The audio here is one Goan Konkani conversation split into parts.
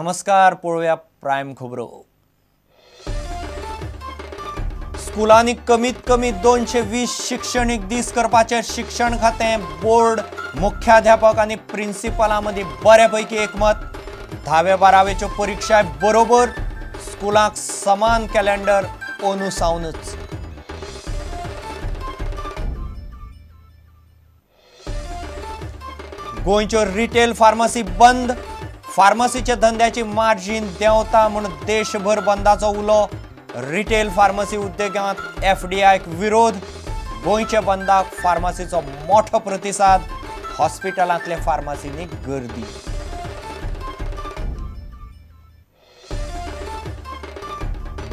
नमस्कार, पळोवया प्रायम खबरो। स्कुलांनी कमीत कमी 220 शिक्षणीक दीस करपाचे शिक्षण खातें, बोर्ड, मुख्याध्यापक आनी प्रिन्सिपलां मदीं बऱ्यापैकी एकमत। 10वे 12वेच्यो परिक्षा बरोबर स्कुलांक समान कॅलेंडर अंदू सावनूच। गोंयच्यो रिटेल फार्मसी बंद, फार्मसीच्या धंद्याची मार्जीन देंवता म्हूण देशभर बंदाचो उलो। रिटेल फार्मसी उद्देगांत एफडीआयक विरोध, गोंयच्या बंदाक फार्मसीचो मोठो प्रतिसाद, हॉस्पिटलांतले फार्मसींनी गर्दी।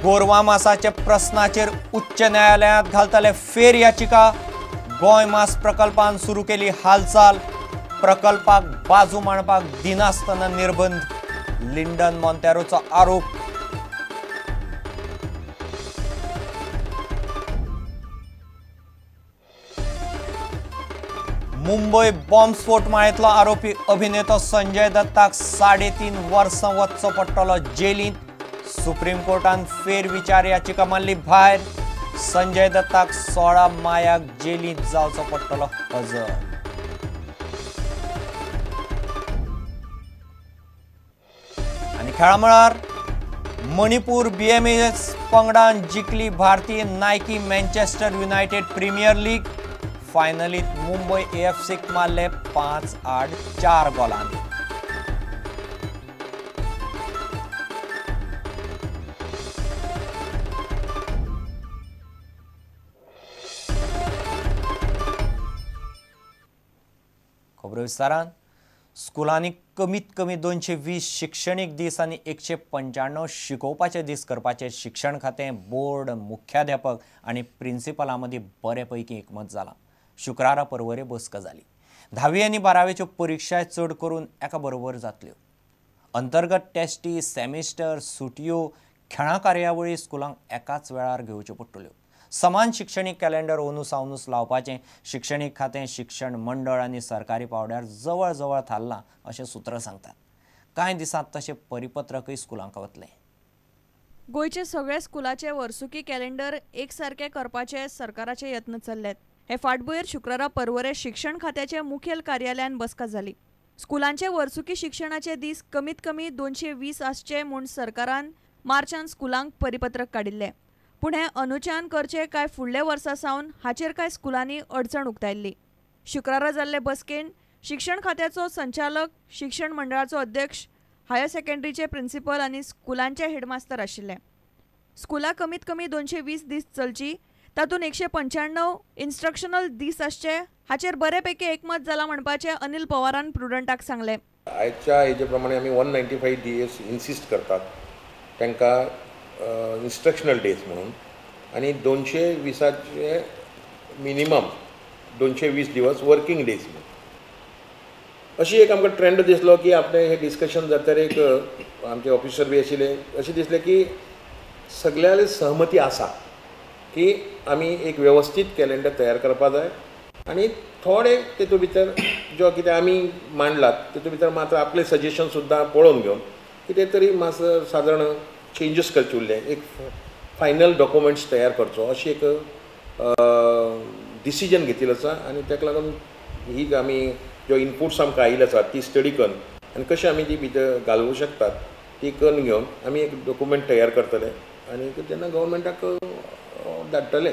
गोरवां मासाच्या प्रस्नाचेर उच्च न्यायालयांत घालतले फेर याचिका, गोंय मास प्रकल्पान सुरू केली हालचाल, प्रकल्पाक बाजू मांडपाक दिनासतना निर्बंध, लिंडन मोंतेरोचो आरोप। मुंबय बॉम्बस्फोट माळेंतलो आरोपी अभिनेतो संजय दत्ताक 3.5 वर्सां वचचो पडटलो जेलींत, सुप्रीम कोर्टान फेरविचार याचिका मारली भायर, संजय दत्ताक 16 मायाक जेलींत जावचो पडटलो हजर। आनी खेळा मळार मणिपूर बीएमएस पंगडान जिखली भारतीय Nike Manchester United Premier League, फायनलीत Mumbai एएफसीक मारले 5-8-4 गोलांनी। खबरो विस्तारान। स्कुलांनी कमीत कमी 220 शिक्षणीक दीस आनी 195 शिकोवपाचे दीस करपाचे शिक्षण खातें, बोर्ड, मुख्याध्यापक आनी प्रिन्सिपलां मदीं बरेपैकी एकमत जालां। शुक्रारा परवरे बसका जाली। 10वी आनी 12वेच्यो परिक्षा चड करून एका बरोबर जातल्यो। अंतर्गत टेस्टी, सेमिस्टर, सुटयो, खेळां कार्यावळी स्कुलांक एकाच वेळार घेवच्यो पडटल्यो। समान शिक्षणीक कॅलेंडर अंदू सावनूच लावपाचें शिक्षणीक खातें, शिक्षण मंडळ आनी सरकारी पावड्यार जवळ जवळ थारलां अशें सूत्र सांगतात। कांय दिसांत तशें परिपत्रकय स्कुलांक वतलें। गोंयचे सगळे स्कुलाचे वर्सुकी कॅलेंडर एकसारकें करपाचे सरकाराचे यत्न चल्ल्यात। हे फाटभुंयेर शुक्रारा परवरे शिक्षण खात्याचे मुखेल कार्यालयान बसका जाली। स्कुलांचे वर्सुकी शिक्षणाचे दीस कमीत कमी 220 आसचे म्हूण सरकारान मार्चान स्कुलांक परिपत्रक काडिल्लें। पूण हें अनुचान करचें काय फुडल्या वर्सा सावन हाचेर कांय स्कुलांनी अडचण उक्तायल्ली। शुक्रारा जाल्ले बसकेन शिक्षण खात्याचो संचालक, शिक्षण मंडळाचो अध्यक्ष, हायर सेकंडरीचे प्रिन्सिपल आनी स्कुलांचे हेडमास्तर आशिल्ले। स्कुलां कमीत कमी 220 दीस चलची, तातूंत 195 इन्स्ट्रक्शनल दीस आसचे हाचेर बरेपैकी एकमत जालां म्हणपाचें अनिल पवारान प्रुडंटाक सांगलें। आयच्या हेजे प्रमाणे आमी 195 डेज इन्सिस्ट करतात तांकां इन्स्ट्रक्शनल डेज म्हणून, आनी 220 मिनिमम 220 दिवस वर्किंग डेज म्हणून। अशी एक आमकां ट्रेंड दिसलो की आपले हे डिस्कशन जाता एक आमचे ऑफिसर बी आशिल्ले, अशें दिसलें की सगळ्यांली सहमती आसा की आमी एक वेवस्थीत कॅलेंडर तयार करपा जाय आनी थोडे तेतूंत भितर जो कितें आमी मांडलात तेतूंत भितर मात्र आपले सजेशन सुद्दां पळोवन घेवन कितें तरी मातसो सादारण चेंजीस करचे उरले, एक फायनल डॉक्युमेंट्स तयार करचो अशी एक डिसिजन घेतिल्लो आसा। आनी ताका लागून ही आमी ज्यो इनपुट्स आमकां आयिल्ले आसात ती स्टडी करून आनी कशें आमी ती भितर घालूंक शकतात ती करून घेवन आमी एक डॉक्युमेंट तयार करतले आनी तेन्ना गव्हर्मेंटाक धाडटले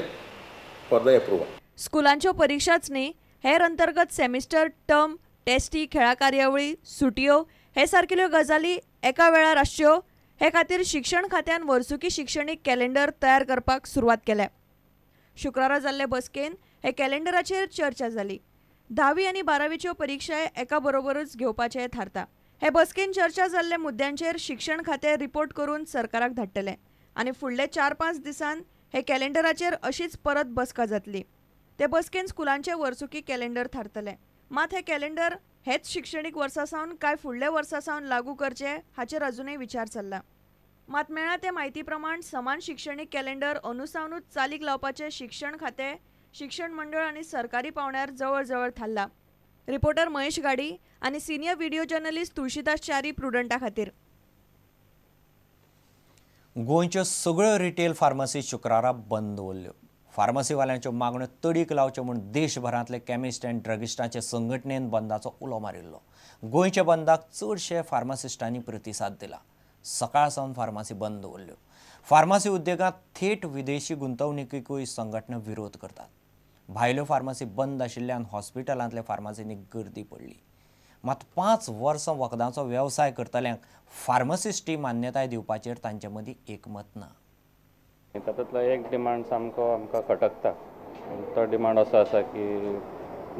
फॉर the approval. स्कुलांच्यो परिक्षाच न्ही, हेर अंतर्गत सेमिस्टर, टर्म, टेस्टी, खेळां कार्यावळी, सुटयो हे सारकिल्यो गजाली एका वेळार आसच्यो हे खातीर शिक्षण खात्यान वर्सुकी शिक्षणीक कॅलेंडर तयार करपाक सुरवात केल्या। शुक्रारा जाल्ले बसकेन हे कॅलेंडराचेर चर्चा जाली। 10वी आनी 12वीच्यो परिक्षा एका बरोबरूच घेवपाचें थारता। हे बसकेन चर्चा जाल्ले मुद्द्यांचेर शिक्षण खातें रिपोर्ट करून सरकाराक धाडटलें आनी फुडले 4-5 दिसान हे कॅलेंडराचेर अशीच परत बसका जातली। ते बसकेन स्कुलांचे वर्सुकी कॅलेंडर थारतलें। मात हे कॅलेंडर हेच शिक्षणीक वर्सा सावन काय फुडल्या वर्सा सावन लागू करचे हाचेर अजुनय विचार चल्ला। मात मेळ्ळा ते म्हायती प्रमाण समान शिक्षणीक कॅलेंडर अंदू सावनूच चालीक लावपाचें शिक्षण खातें, शिक्षण मंडळ आनी सरकारी पावंड्यार जवळ जवळ थारला। रिपोर्टर महेश गाडी आणि senior video journalist Tulsidas Chari प्रुडंटा खातीर। गोंयच्यो सगळ्यो रिटेल फार्मासी शुक्रारा बंद दवरल्यो. फार्मासीवाल्यांच्यो मागण्यो तडीक लावच्यो म्हूण देशभरांतले केमिस्ट आनी ड्रगिस्टांचे संघटनेन बंदाचो उलो मारिल्लो. गोंयच्या बंदाक चडशे फार्मासिस्टांनी प्रतिसाद दिला. सकाळ सावन फार्मासी बंद दवरल्यो. फार्मासी उद्देगांत थेट विदेशी गुंतवणुकीकूय संघटना विरोध करतात. भायल्यो फार्मासी बंद आशिल्ल्यान हॉस्पिटलांतल्या फार्मासींनी गर्दी पडली. मात 5 वर्सां वखदांचो वेवसाय करतल्यांक फार्मासिस्टी मान्यताय दिवपाचेर तांचे मदीं एकमत ना. तातूंतलो एक डिमांड सामको आमकां खटकता. तो डिमांड असो आसा की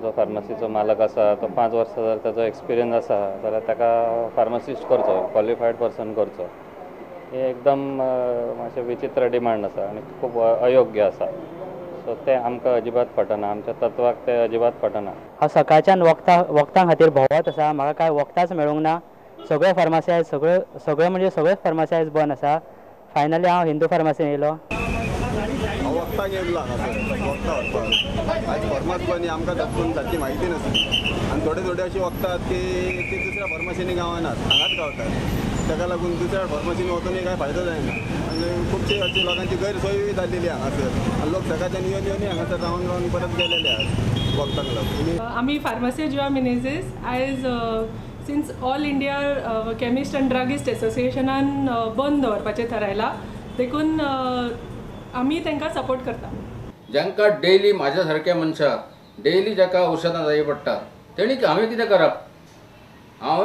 जो फार्मासीचो मालक आसा तो 5 वर्सां जर ताचो एक्सपिरियन्स आसा जाल्यार ताका फार्मासिस्ट करचो, क्वॉलिफायड पर्सन करचो. हे एकदम मातशें विचित्र डिमांड आसा आनी खूब अयोग्य आसा. सो तें आमकां अजिबात पटना, आमच्या तत्वाक तें अजिबात पटना. हांव सकाळच्यान वखदां खातीर भोंवत आसा. म्हाका कांय वखदांच मेळूंक ना. सगळ्यो फार्मासी आयज सगळ्यो म्हणजे सगळ्योच फार्मासी आयज बंद आसा. फायनली हांव हिंदू फार्मासीन येयलो. हांव वखदां येयला हांगासर वखदां व्हरपाक. आयज फार्मास बंद, आमकां तातूंत सारकी म्हायती नासली आनी थोडे थोडे अशी वखदां आहात की ती दुसऱ्या फार्मासींनी गावनात, हांगाच गावतात. ताका लागून दुसऱ्या फार्मासींनी वचूनय कांय फायदो जायना आनी खुबशी अशी लोकांची गैरसोय जाल्लेली हांगासर आनी लोक सकाळच्यान येवन येवन हांगासर रावन रावन परत गेलेले आहात वखदांक लागून. आमी फार्मासी जुआ मिनेझीस आयज since all India chemist and druggist एसोसिएशनान बंद दवरपाचें थारायलां देखून आमी तांकां सपोर्ट करता. जांकां डेली म्हाज्या सारक्या मनशाक डेली जाका औषधां जाय पडटा तेणी हांवें कितें करप? हांव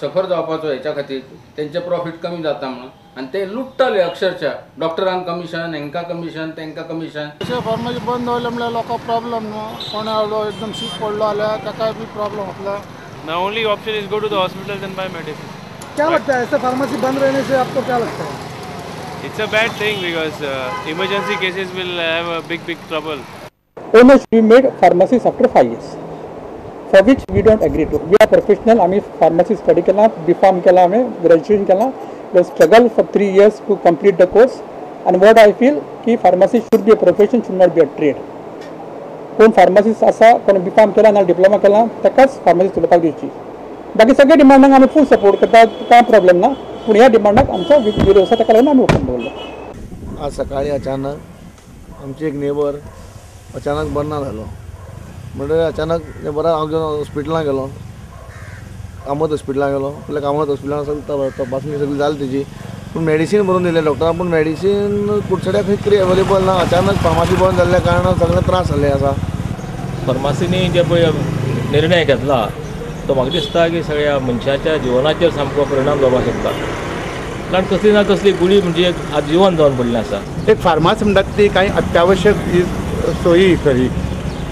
सफर जावपाचो हेच्या खातीर तेंचे प्रॉफीट कमी जाता म्हणून आनी ते लुट्टाले अक्षरशः. डॉक्टरांक कमिशन, हेंकां कमिशन, तेंकां कमिशन. अशें फार्मासी बंद दवरलें म्हणल्यार लोकांक प्रॉब्लम न्हू. कोण आवडो एकदम शीक पडलो जाल्यार ताकाय बी प्रॉब्लम जातलो. My only option is go to the hospitals and buy medicine. क्या लगता है ऐसे फार्मेसी बंद रहने से आपको क्या लगता है? It's a bad thing because emergency cases will have a big trouble. Owners we made pharmacies after 5 years, for which we don't agree to. We are professional. आम्ही फार्मसी स्टडी केला, बी फार्म केला, आम्ही ग्रॅज्युएशन केला. We struggle for 3 years to complete the course. And what I feel की pharmacy should be a profession, should not be a trade. कोण फार्मासिस्ट आसा, कोण बी फार्म केला ना डिप्लोमा केला ताकाच फार्मासी चलोवपाक दिवची. बाकी सगळ्या डिमांडांक आमी फूल सपोर्ट करता, कांय प्रॉब्लेम ना. पूण ह्या डिमांडाक आमचो विरोध आसा, ताका लागून आमी ओपन दवरलो. आज सकाळी अचानक आमची एक नेबर अचानक बरो ना जालो. म्हणटकीर अचानक बरो हांव घेवन हॉस्पिटलां गेलो, कामत हॉस्पिटलां गेलो. पयलीं कामत हॉस्पिटलान सगळी तपासणी सगळी जाली तेजी, पूण मेडिसीन बरोवन दिलें डॉक्टरान, पूण मेडिसीन कुडचड्याक खंय तरी अवेलेबल ना. अचानक फार्मासी बंद जाल्ल्या कारणान सगळे त्रास जाल्ले आसा. फार्मासीनी जे पळय निर्णय घेतला तो म्हाका दिसता की सगळ्या मनशाच्या जिवनाचेर सामको परिणाम जावपाक शकता. कारण कसली ना कसली गुळी म्हणजे आज जिवन जावन पडलें आसा. एक फार्मास म्हणटात ती कांय अत्यावश्यक सोयी खरी,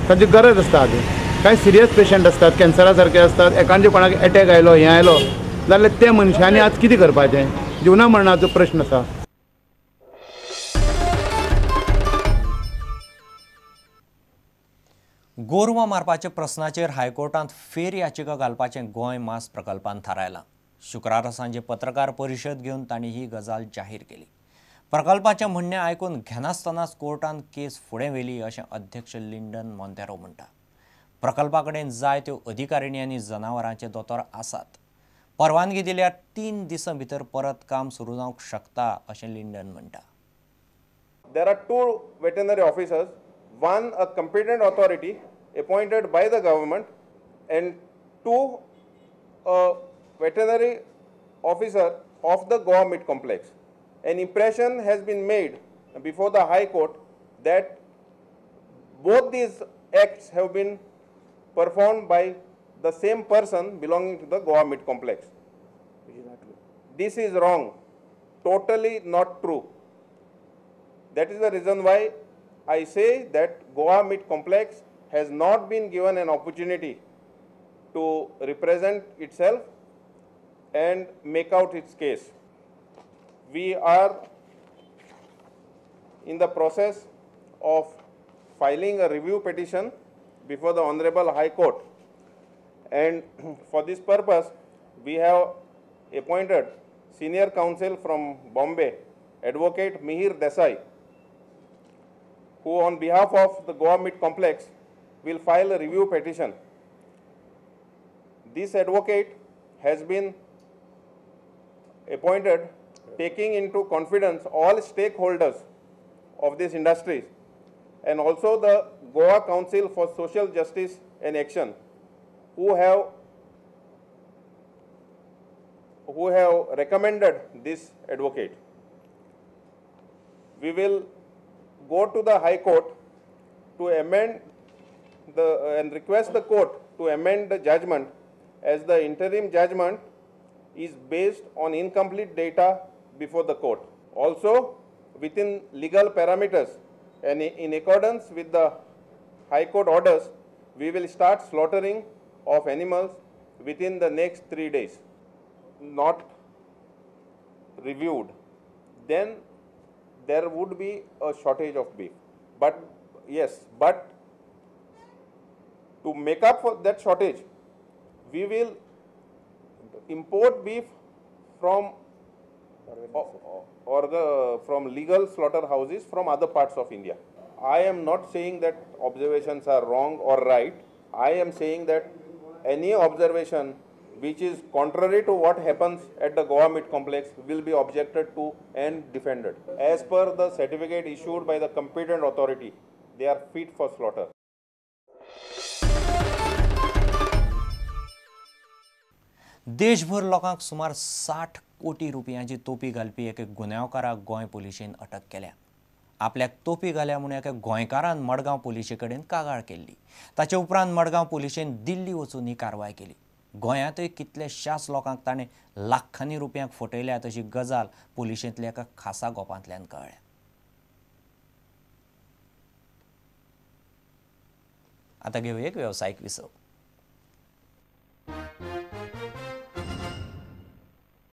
तांची गरज आसता. आजून कांय सिरियस पेशंट आसतात, कॅन्सरा सारके आसतात, एकांचे कोणाक एटॅक आयलो, हें आयलो जाल्यार ते मनशांनी आज कितें करपाचें? जिवना मरणाचो प्रश्न आसा. गोरवां मारपाच्या प्रस्नाचेर हायकोर्टांत फेर याचिका घालपाचें गोंय मास प्रकल्पान थारायलां. शुक्रारा सांजे पत्रकार परिशद घेवन तांणी ही गजाल जाहीर केली. प्रकल्पाचें म्हणणें आयकून घेनासतनाच कोर्टान केस फुडें व्हेली अशें अध्यक्ष लिंडन मोंतेरो म्हणटा. प्रकल्पा कडेन जाय त्यो अधिकारिणी आनी जनावरांचे दोतोर आसात. परवानगी दिल्यार 3 दिसां भितर परत काम सुरू जावंक शकता अशें लिंडन म्हणटा. There are 2 veterinary officers, one a competent authority appointed by the government and 2 a veterinary officer of the Goa Meat Complex. An impression has been made before the High Court that both these acts have been performed by the same person belonging to the Goa Meat Complex. This is wrong, totally not true. That is the reason why I say that Goa Meat Complex has not been given an opportunity to represent itself and make out its case. We are in the process of filing a review petition before the Honorable High Court, and for this purpose we have appointed senior counsel from Bombay, Advocate Mihir Desai, who on behalf of the Goa Meat Complex will file a review petition. This advocate has been appointed Taking into confidence all stakeholders of these industries and also the Goa Council for Social Justice and Action, who have recommended this advocate. We will go to the High Court to amend the and request the court to amend the judgment, as the interim judgment is based on incomplete data before the court. Also, within legal parameters and in accordance with the High Court orders, we will start slaughtering of animals within the next 3 days. Not reviewed, then there would be a shortage of beef. But yes, but to make up for that shortage, we will import beef from from legal slaughterhouses from other parts of India. I am not saying that observations are wrong or right. I am saying that any observation which is contrary to what happens at the Goa Meat Complex will be objected to and defended. As per the certificate issued by the competent authority, they are fit for slaughter. देशभर लोकांक सुमार 60 कोटी रुपयांची तोपी घालपी एके गुन्यांवकाराक गोंय पुलिशेन अटक केल्या. आपल्याक तोपी घाल्या म्हूण एका गोंयकारान मडगांव पुलिशे कडेन कागाळ केल्ली. ताचे उपरांत मडगांव पुलिशेन दिल्ली वचून ही कारवाय केली. गोंयांतूय कितल्याशाच लोकांक ताणें लाखांनी रुपयांक फटयल्यात अशी गजाल पुलिशेंतल्या एका खासा गोपांतल्यान कळ्ळ्या. आतां घेवया एक वेवसायीक विसव.